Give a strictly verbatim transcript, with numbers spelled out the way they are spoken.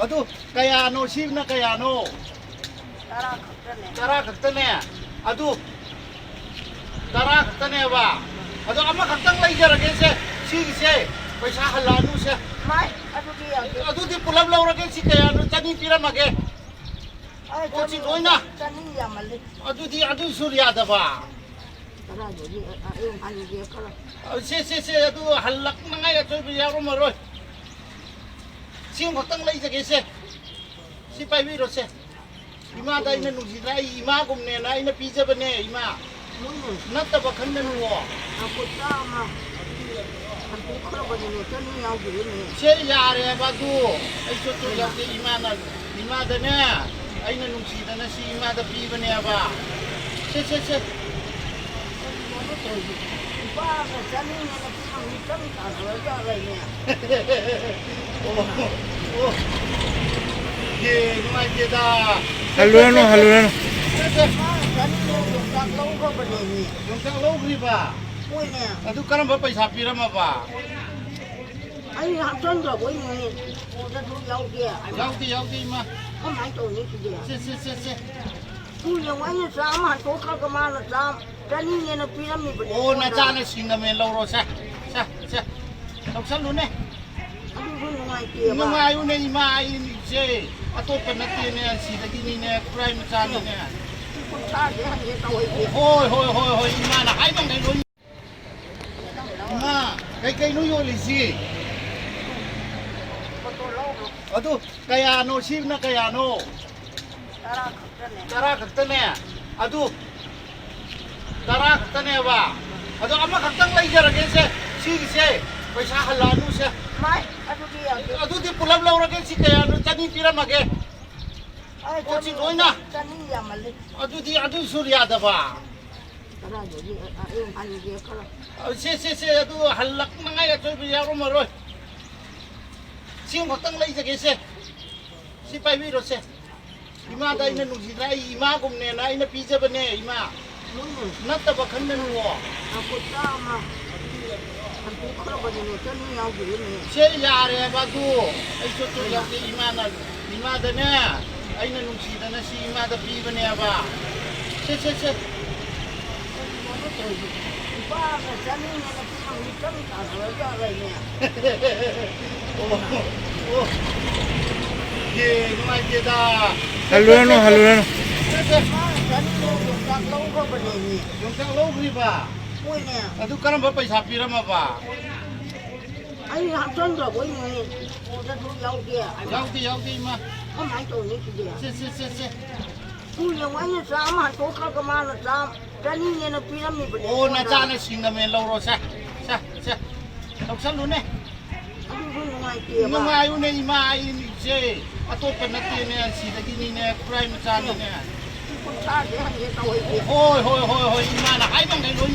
ꯑꯗꯨ ꯀꯌꯥꯅꯣ? ꯁꯤꯅ ꯀꯌꯥꯅꯣ? ꯇꯔꯥ ꯈꯛꯇꯅꯦ꯫ ꯇꯔꯥ ꯈꯛꯇꯅꯦ꯫ ꯑꯗꯨ ꯇꯔꯥ ꯈꯛꯇꯅꯦꯕ꯫ ꯑꯗꯣ ꯑꯃꯈꯛꯇꯪ ꯂꯩꯖꯔꯒꯦꯁꯦ꯫ ꯁꯤꯒꯤꯁꯦ ꯄꯩꯁꯥ ꯍꯜꯂꯛꯑꯅꯨꯁꯦ꯫ ꯃꯥꯏ, ꯑꯗꯨꯗꯤ ꯌꯥꯗꯦ꯫ ꯑꯗꯨꯗꯤ ꯄꯨꯂꯞ ꯂꯧꯔꯒꯦ꯫ ꯁꯤ ꯀꯌꯥꯅꯣ? ꯆꯅꯤ ꯄꯤꯔꯝꯃꯒꯦ꯫ ꯑꯩ ꯄꯣꯠꯁꯤ ꯆꯅꯤ, ꯂꯣꯏꯅ꯫ ꯆꯅꯤ ꯌꯥꯝꯃꯜꯂꯤ꯫ ꯑꯗꯨꯗꯤ ꯑꯗꯨꯁꯨ ꯌꯥꯗꯕ꯫ ꯀꯗꯥꯏꯗꯒꯤ? ꯑ, ꯑ, ꯑꯩ ꯍꯥꯏꯔꯒꯦ ꯈꯔ꯫ ꯑ, ꯁꯦ, ꯁꯦ, ꯁꯦ, ꯑꯗꯨ ꯍꯜꯂꯛꯅꯉꯥꯏ ꯑꯆꯣꯏꯕ ꯌꯥꯎꯔꯝꯃꯔꯣꯏ꯫ ꯁꯤ ꯑꯃꯈꯛꯇꯪ ꯂꯩꯖꯒꯦꯁꯦ꯫ ꯁꯤ ꯄꯥꯏꯕꯤꯔꯣꯁꯦ꯫ ꯏꯃꯥꯗ ꯑꯩꯅ ꯅꯨꯡꯁꯤꯗꯅ, ꯑꯩ ꯏꯃꯥꯒꯨꯝꯅꯦꯅ ꯑꯩꯅ ꯄꯤꯖꯕꯅꯦ, ꯏꯃꯥ꯫ ꯅꯠꯇꯕ ꯈꯟꯒꯅꯨꯋꯣ꯫ ꯉꯥꯏꯈꯣ, ꯆꯥꯝꯃ ꯍꯟꯗꯣꯛꯈ꯭ꯔꯕꯅꯤꯅꯦ, ꯆꯅꯤ ꯌꯥꯎꯗ꯭ꯔꯤꯅꯦ꯫ ꯁꯦ, ꯌꯥꯔꯦꯕ ꯑꯗꯨ꯫ ꯑꯩꯁꯨ ꯑꯗꯨ ꯌꯥꯎꯗꯦ, ꯏꯃꯥꯅ, ꯏꯃꯥꯗꯅꯦ, ꯑꯩꯅ ꯅꯨꯡꯁꯤꯗꯅ ꯁꯤ ꯏꯃꯥꯗ ꯄꯤꯕꯅꯦꯕ꯫ ꯁꯦ, ꯁꯦ, ꯁꯦ꯫ ꯀꯩꯅꯣꯅꯦ ꯇꯧꯔꯤꯁꯦ? ꯂꯨꯄꯥ ꯑꯃ ꯆꯅꯤꯅꯦꯅ ꯄꯤꯔꯝꯃꯤ, ꯆꯅꯤ ꯇꯥꯟꯅꯔꯖꯥꯠꯂꯅꯦ? ꯑꯣ, ꯑꯣ꯫ ꯌꯦ, ꯅꯨꯡꯉꯥꯏꯇꯦꯗ꯫ ꯍꯜꯂꯨꯔꯅꯨ, ꯍꯜꯂꯨꯔꯅꯨ꯫ ꯅꯠꯇꯦ꯫ ꯃꯥꯅ ꯆꯅꯤꯅꯦ ꯌꯣꯡꯆꯥꯛ ꯂꯧꯈ꯭ꯔꯕꯅꯦꯃꯤ꯫ ꯌꯣꯡꯆꯥꯛ ꯂꯧꯈ꯭ꯔꯤꯕ? ꯍꯣꯏꯅꯦ꯫ ꯑꯗꯨ ꯀꯔꯝꯕ ꯄꯩꯁꯥ ꯄꯤꯔꯝꯃꯕ? ꯑꯩ ꯍꯥꯞꯆꯟꯗ꯭ꯔꯕꯣꯏꯅꯦ꯫ ꯁꯤꯗꯁꯨ ꯌꯥꯎꯗꯦ꯫ ꯌꯥꯎꯗꯦ, ꯌꯥꯎꯗꯦ, ꯏꯃꯥ꯫ ꯀꯃꯥꯏꯅ ꯇꯧꯅꯤ ꯁꯤꯗꯤ? ꯁꯦ, ꯁꯦ, ꯁꯦ, ꯁꯦ꯫ ꯇꯨ ꯌꯦꯡꯉꯣ, ꯑꯩꯅ ꯆꯥꯝꯃ ꯍꯟꯗꯣꯛꯈ꯭ꯔꯒ ꯃꯥꯅ ꯆꯥꯝ-, ꯆꯅꯤꯅꯦꯅ ꯄꯤꯔꯝꯃꯤꯕꯅꯦ ꯑꯣ, ꯑꯩꯉꯣꯟꯗ꯫ ꯅꯆꯥꯅ ꯁꯤꯡꯉꯝꯃꯦ, ꯂꯧꯔꯣ, ꯁꯦ, ꯁꯦ, ꯁꯦ꯫ ꯂꯧꯁꯜꯂꯨꯅꯦ꯫ ꯑꯗꯨꯁꯨ ꯅꯨꯡꯉꯥꯏꯇꯦꯕ꯫ ꯅꯨꯡꯉꯥꯏꯌꯨꯅꯦ, ꯏꯃꯥ, ꯑꯩꯁꯦ ꯑꯇꯣꯞꯄ ꯅꯠꯇꯦꯅꯦ, ꯁꯤꯗꯒꯤꯅꯤꯅꯦ, ꯈꯨꯔꯥꯏ ꯃꯆꯥꯅꯤꯅꯦ꯫ ꯀꯨꯟꯊ꯭ꯔꯥꯁꯦ ꯍꯟꯒꯦ ꯇꯧꯋꯦ꯫ ꯍꯣꯏ, ꯍꯣꯏ, ꯍꯣꯏ, ꯍꯣꯏ, ꯏꯃꯥꯅ ꯍꯥꯏꯕꯈꯩ ꯂꯣꯏ꯫ ꯏꯃꯥ, ꯀꯩꯀꯩꯅꯣ ꯌꯣꯜꯂꯤꯁꯤ? ꯑꯗꯨ ꯀꯌꯥꯅꯣ? ꯁꯤꯅ ꯀꯌꯥꯅꯣ? ꯇꯔꯥ ꯈꯛꯇꯅꯦ꯫ ꯇꯔꯥ ꯈꯛꯇꯅꯦ? ꯑꯗꯨ ꯇꯔꯥ ꯈꯛꯇꯅꯦꯕ? ꯑꯗꯣ ꯑꯃꯈꯛꯇꯪ ꯂꯩꯖꯔꯒꯦꯁꯦ꯫ ꯁꯤꯒꯤꯁꯦ ꯄꯩꯁꯥ ꯍꯜꯂꯛꯑꯅꯨꯁꯦ꯫ ꯃꯥꯏ, ꯑꯗꯨꯗꯤ ꯌꯥꯗꯦ꯫ ꯑꯗꯨꯗꯤ ꯄꯨꯂꯞ ꯂꯧꯔꯒꯦ꯫ ꯁꯤ ꯀꯌꯥꯅꯣ? ꯆꯅꯤ ꯄꯤꯔꯝꯃꯒꯦ꯫ ꯑꯩ ꯄꯣꯠꯁꯤ ꯆꯅꯤ, ꯂꯣꯏꯅ꯫ ꯆꯅꯤ ꯌꯥꯝꯃꯜꯂꯤ꯫ ꯑꯗꯨꯗꯤ ꯑꯗꯨꯁꯨ ꯌꯥꯗꯕ꯫ ꯀꯗꯥꯏꯗꯒꯤ? ꯑ, ꯑ, ꯑꯩ ꯍꯟꯒꯦ ꯈꯔ꯫ ꯑ, ꯁꯦ, ꯁꯦ, ꯁꯦ, ꯑꯗꯨ ꯍꯜꯂꯛꯅꯉꯥꯏ ꯑꯆꯣꯏꯕ ꯌꯥꯎꯔꯝꯃꯔꯣꯏ꯫ ꯁꯤ ꯑꯃꯈꯛꯇꯪ ꯂꯩꯖꯒꯦꯁꯦ꯫ ꯁꯤ ꯄꯥꯏꯕꯤꯔꯣꯁꯦ꯫ ꯏꯃꯥꯗ ꯑꯩꯅ ꯅꯨꯡꯁꯤꯗꯅ ꯑꯩ ꯏꯃꯥꯒꯨꯝꯅꯦꯅ ꯑꯩꯅ ꯄꯤꯖꯕꯅꯦ, ꯏꯃꯥ꯫ ꯎꯝ꯫ ꯅꯠꯇꯕ ꯈꯟꯒꯅꯨꯋꯣ꯫ ꯉꯥꯏꯈꯣ, ꯆꯥꯝꯃ꯫ ꯈꯔꯕꯗꯨꯅꯦ, ꯆꯅꯤ ꯌꯥꯎꯗꯦꯅꯦ꯫ ꯁꯦ, ꯌꯥꯔꯦꯕ ꯑꯗꯨ꯫ ꯑꯩ ꯆꯣꯠ ꯆꯣꯠ ꯌꯥꯎꯗꯦ꯫ ꯏꯃꯥꯅ, ꯏꯃꯥꯗꯅꯦ, ꯑꯩꯅ ꯅꯨꯡꯁꯤꯗꯅ ꯁꯤ ꯏꯃꯥꯗ ꯄꯤꯕꯅꯦꯕ꯫ ꯁꯦ, ꯁꯦ, ꯁꯦ꯫ ꯀꯩꯅꯣꯅꯦ ꯇꯧꯔꯤꯁꯦ? ꯂꯨꯄꯥ ꯑꯃ ꯆꯅꯤꯅꯦꯅ ꯄꯤꯔꯝꯃꯤ, ꯆꯅꯤ ꯇꯥꯈ꯭ꯔꯖꯥꯠꯂꯅꯦ? ꯑꯣ, ꯑꯣ꯫ ꯌꯦ, ꯅꯨꯡꯉꯥꯏꯇꯦꯗ꯫ ꯍꯜꯂꯨꯔꯅꯨ, ꯍꯜꯂꯨꯔꯅꯨ꯫ ꯁꯦ, ꯁꯦ꯫ ꯂꯨꯄꯥ ꯆꯅꯤꯅꯦ ꯌꯣꯡꯆꯥꯛ ꯂꯧꯈ꯭ꯔꯕꯅꯦꯃꯤ꯫ ꯌꯣꯡꯆꯥꯛ ꯂꯧꯈ꯭ꯔꯤꯕ? ꯍꯣꯏꯅꯦ꯫ ꯑꯗꯨ ꯀꯔꯝꯕ ꯄꯩꯁꯥ ꯄꯤꯔꯝꯃꯕ? ꯑꯩ ꯍꯥꯞꯆꯟꯗ꯭ꯔꯕꯣꯏ ꯅꯤꯡꯉꯤ꯫ ꯄꯣꯠꯇꯁꯨ ꯌꯥꯎꯗꯦ꯫ ꯌꯥꯎꯗꯦ, ꯌꯥꯎꯗꯦ, ꯏꯃꯥ꯫ ꯀꯃꯥꯏꯅ ꯇꯧꯅꯤ ꯁꯤꯗꯤ? ꯁꯦ, ꯁꯦ, ꯁꯦ, ꯁꯦ꯫ ꯎ, ꯌꯦꯡꯉꯣ, ꯑꯩꯅ ꯆꯥꯝꯃ ꯍꯟꯇꯣꯛꯈ꯭ꯔꯒ ꯃꯥꯅ ꯆꯥꯝ-, ꯆꯅꯤꯅꯦꯅ ꯄꯤꯔꯝꯃꯤꯕꯅꯦ ꯑꯣ, ꯑꯩꯉꯣꯟꯗ꯫ ꯅꯆꯥꯅ ꯁꯤꯡꯉꯝꯃꯦ, ꯂꯧꯔꯣ, ꯁꯦ, ꯁꯦ, ꯁꯦ꯫ ꯂꯧꯁꯜꯂꯨꯅꯦ꯫ ꯑꯗꯨꯁꯨ ꯅꯨꯡꯉꯥꯏꯇꯦꯕ꯫ ꯅꯨꯡꯉꯥꯏꯌꯨꯅꯦ, ꯏꯃꯥ, ꯑꯩ ꯏꯆꯦ꯫ ꯑꯇꯣꯞꯄ ꯅꯠꯇꯦꯅꯦ, ꯁꯤꯗꯒꯤꯅꯤꯅꯦ, ꯈꯨꯔꯥꯏ ꯃꯆꯥꯅꯤꯅꯦ꯫ ꯀꯨꯟꯊ꯭ꯔꯥꯁꯦ ꯍꯪꯒꯦ ꯇꯧꯔꯤꯁꯦ꯫ ꯍꯣꯏ, ꯍꯣꯏ, ꯍꯣꯏ, ꯍꯣꯏ, ꯏꯃꯥꯅ ꯍꯥꯏꯕꯉꯩ ꯂꯣꯏ